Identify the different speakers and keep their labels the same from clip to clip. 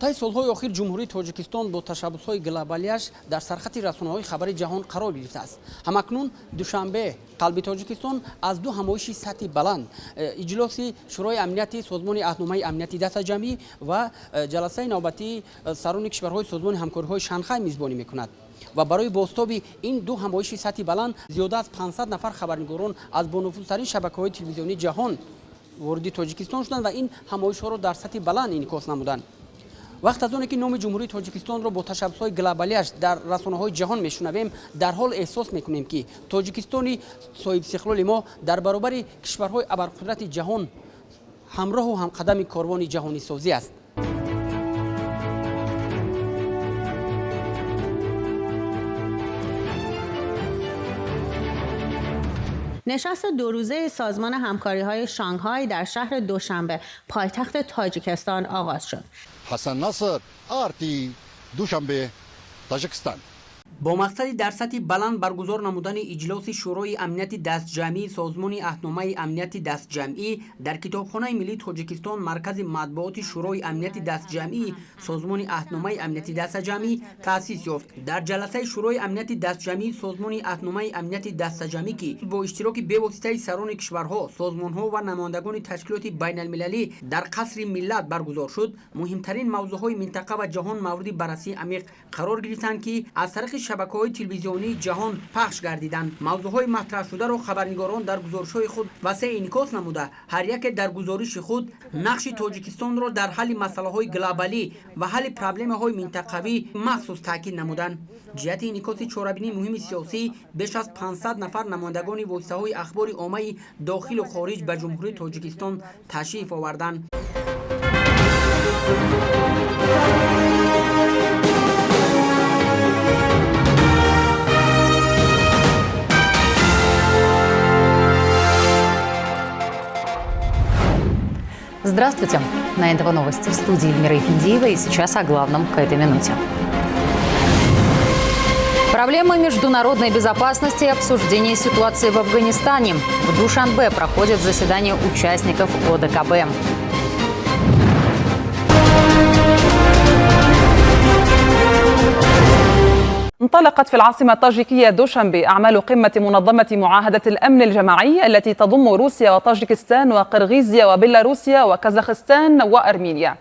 Speaker 1: Таи солҳои охир Ҷумҳурии Тоҷикистон бо ташаббусҳои глобалияш дар сархати расонаҳои хабари ҷаҳон қарор гирифтааст. Ҳамакнун Душанбе, қалби Тоҷикистон, аз ду ҳамоиши сатҳи баланд, иҷлоси Шӯрои амнияти Созмони аҳдномаи амнияти дастаҷамъӣ ва ҷаласаи навбатии сарони кишварҳои Созмони ҳамкориҳои Шанхай мизбонӣ мекунад. Ва барои бозтоби ин ду ҳамоиши сатҳи баланд зиёда аз 500 нафар хабарнигорон аз бонуфузтарин шабакаҳои телевизионии ҷаҳон вориди Тоҷикистон шуданд ва ин ҳамоишҳоро дар сатҳи баланд инъикос намуданд. Вақт аз оне ки номи Ҷумҳурии Тоҷикистонро бо ташаббусҳои глобалияш дар расонаҳои ҷаҳон мешунавем, дар ҳол эҳсос мекунем, ки Тоҷикистони соҳибистиқлоли мо дар баробари кишварҳои абарқудрати ҷаҳон ҳамроҳу ҳамқадами корвони ҷаҳонисозӣ аст.
Speaker 2: نشست دو روزه سازمان همکاری‌های شانگهای در شهر دوشنبه پایتخت تاجیکستان آغاز شد.
Speaker 3: حسن نصر، آرتی، دوشنبه، تاجیکستان.
Speaker 1: Бо мақсади дар сатҳи баланд баргузор намудани иҷлоси Шӯрои амнияти дастҷамъии Созмони аҳдномаи амнияти дастҷамъӣ дар Китобхонаи миллии Тоҷикистон маркази матбуоти Шӯрои амнияти дастҷамъии Созмони аҳдномаи амнияти дастаҷамъӣ таъсис ёфт. Дар ҷаласаи Шӯрои амнияти дастҷамъии Созмони аҳдномаи амнияти дастаҷамъӣ, ки бо иштироки бевоситаи сарони кишварҳо, созмонҳо ва намояндагони ташкилоти байналмилалӣ дар Қасри Миллат баргузор шуд, муҳимтарин мавзӯъҳои минтақа ва ҷаҳон мавриди баррасии амиқ қарор гирифтанд, ки аз тариқи шабакаҳои телевизионии ҷаҳон пахш гардиданд. Мавзӯъҳои матраҳшударо хабарнигорон дар гузоришҳои худ васеъ инъикос намуда, ҳар яке дар гузориши худ нақши Тоҷикистонро дар ҳалли масъалаҳои глобалӣ ва ҳалли проблемаҳои минтақавӣ махсус таъкид намуданд. Ҷиҳати инъикоси чорабинии муҳими сиёсӣ беш аз 500 нафар намояндагони воситаҳои ахбори оммаи дохилу хориҷ ба Ҷумҳурии Тоҷикистон ташриф оварданд.
Speaker 4: Здравствуйте! На НТВ новости, в студии Эльмира Эфендиева, и сейчас о главном к этой минуте. Проблемы международной безопасности и обсуждение ситуации в Афганистане. В Душанбе проходит заседание участников ОДКБ.
Speaker 5: انطلقت في العاصمة الطاجيكية دوشنبه أعمال قمة منظمة معاهدة الأمن الجماعي التي تضم روسيا وطاجيكستان وقرغيزيا وبيلاروسيا وكازاخستان وأرمينيا.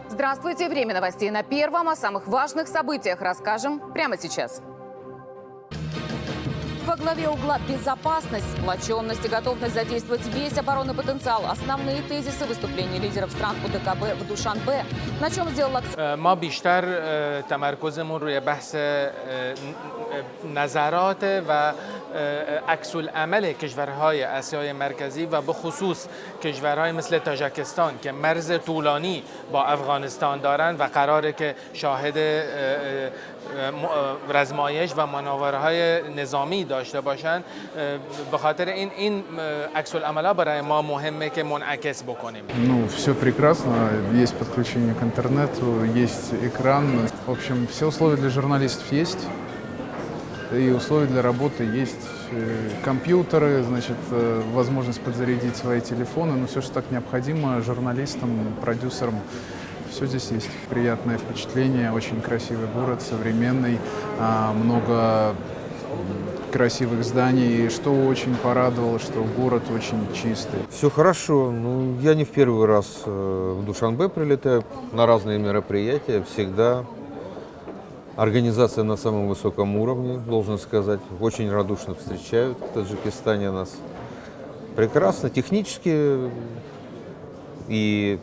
Speaker 6: Здравствуйте! Время новостей на Первом. О самых важных событиях расскажем прямо сейчас. Во главе угла безопасность, сплоченность и готовность задействовать весь оборонный потенциал. Основные тезисы выступления лидеров стран ОДКБ в Душанбе. На чем сделал акцент?
Speaker 7: ما بیشتر تمرکزمون روی بحث نظرات و عکس العمل کشورهای آسیای مرکزی و به خصوص کشورهای مثل تاجیکستان که مرز طولانی با افغانستان دارند و قراره که شاهد رزمایش و مناورهای نظامی داشته باشند، به خاطر این عکس العمل‌ها برای ما مهمه که منعکس بکنیم.
Speaker 8: Ну, все прекрасно, есть подключение к интернету, есть экран. В общем, все условия для журналистов есть. И условия для работы есть, компьютеры, значит, возможность подзарядить свои телефоны, ну, все, что так необходимо журналистам, продюсерам, все здесь есть. Приятное впечатление, очень красивый город, современный, много красивых зданий, и что очень порадовало, что город очень чистый.
Speaker 9: Все хорошо. Ну, я не в первый раз в Душанбе прилетаю на разные мероприятия, всегда организация на самом высоком уровне, должен сказать. Очень радушно встречают в Таджикистане нас. Прекрасно, технически и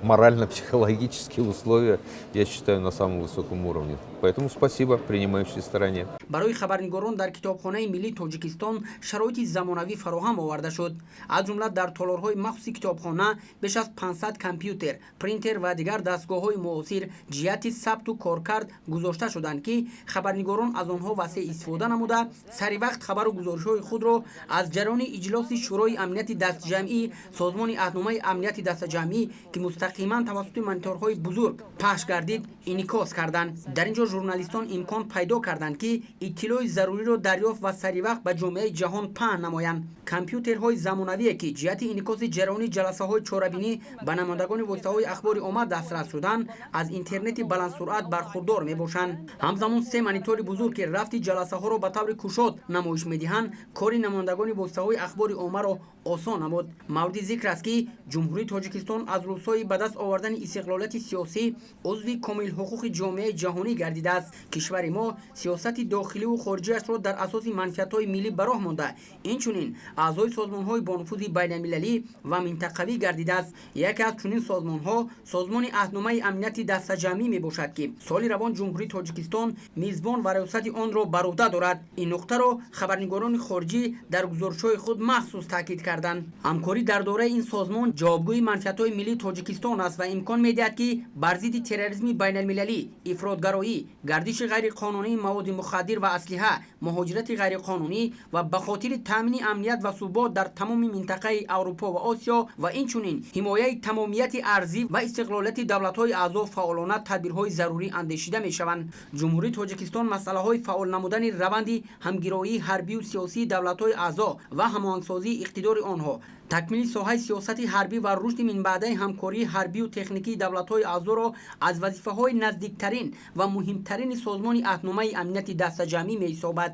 Speaker 9: морально-психологические условия, я считаю, на самом высоком уровне. Поэтому спасибо принимающей стороне.
Speaker 1: Барои хабарнигорон дар Китобхонаи миллии Тоҷикистон шароити замонавӣ фароҳам оварда шуд. Аз ҷумла дар толорҳои махсуси китобхона беш аз 500 компютер, принтер ва дигар дастгоҳҳои муосир ҷиҳати сабту коркард гузошта шуданд, ки хабарнигорон аз онҳо васеъ истифода намуда, сари вақт хабару гузоришҳои худро аз ҷараёни иҷлоси Шӯрои амнияти дастҷамъӣ Созмони аҳдномаи амнияти дастаҷамъӣ, ки мустақиман тавассути мониторҳои бузург пахш гардид, инъикос карданд. Дар ин ҷо Журналистон имкон пайдо карданд, ки иттилои заруриро дарёфт ва саривақт ба ҷомеаи ҷаҳон паҳн намоянд. Компютерҳои замонавие, ки ҷиҳати инъикоси ҷараёни ҷаласаҳои чорабинӣ ба намояндагони воситаҳои ахбори омма дастрас шуданд, аз интернети баландсуръат бархурдор мебошанд. Ҳамзамон се монитори бузург, ки рафти ҷаласаҳоро ба таври кушод намоиш медиҳанд, кори намояндагони воситаҳои ахбори оммаро осон намуд. Мавриди зикр аст, ки Ҷумҳурии Тоҷикистон аз рӯзҳои ба даст овардани истиқлолияти сиёсӣ узви комилҳуқуқи ҷомеаи ҷаҳонӣ гардидааст. Кишвари мо сиёсати дохиливу хориҷиашро дар асоси манфиатҳои миллӣ ба роҳ монда, инчунин аъзои созмонҳои бонуфузи байналмилалӣ ва минтақавӣ гардидааст. Яке аз чунин созмонҳо Созмони Аҳдномаи Амнияти Дастаҷамъӣ мебошад, ки соли равон Ҷумҳурии Тоҷикистон мизбон ва риёсати онро бар уҳда дорад. Ин нуқтаро хабарнигорони хориҷӣ дар гузоришҳои худ махсус таъкид карданд. Ҳамкорӣ дар доираи ин созмон ҷавобгӯи манфиатҳои миллии Тоҷикистон аст ва имкон медиҳад, ки бар зидди терроризми байналмилалӣ, ифротгароӣ, гардиши ғайриқонунии маводи мухаддир ва аслиҳа, муҳоҷирати ғайриқонунӣ ва ба хотири таъмини амният ва субот дар тамоми минтақаи Аврупо ва Осиё ва инчунин ҳимояи тамомияти арзӣ ва истиқлолияти давлатҳои аъзо фаъолона тадбирҳои зарурӣ андешида мешаванд. Ҷумҳурии Тоҷикистон масъалаҳои фаъол намудани раванди ҳамгироии ҳарбию сиёсии давлатҳои аъзо ва ҳамоҳангсозии иқтидори онҳо, такмили соҳаи сиёсати ҳарбӣ ва рушди минбаъдаи ҳамкории ҳарбию техникии давлатҳои аъзоро аз вазифаҳои наздиктарин ва муҳимтарини Созмони Аҳдномаи Амнияти Дастаҷамъӣ меҳисобад.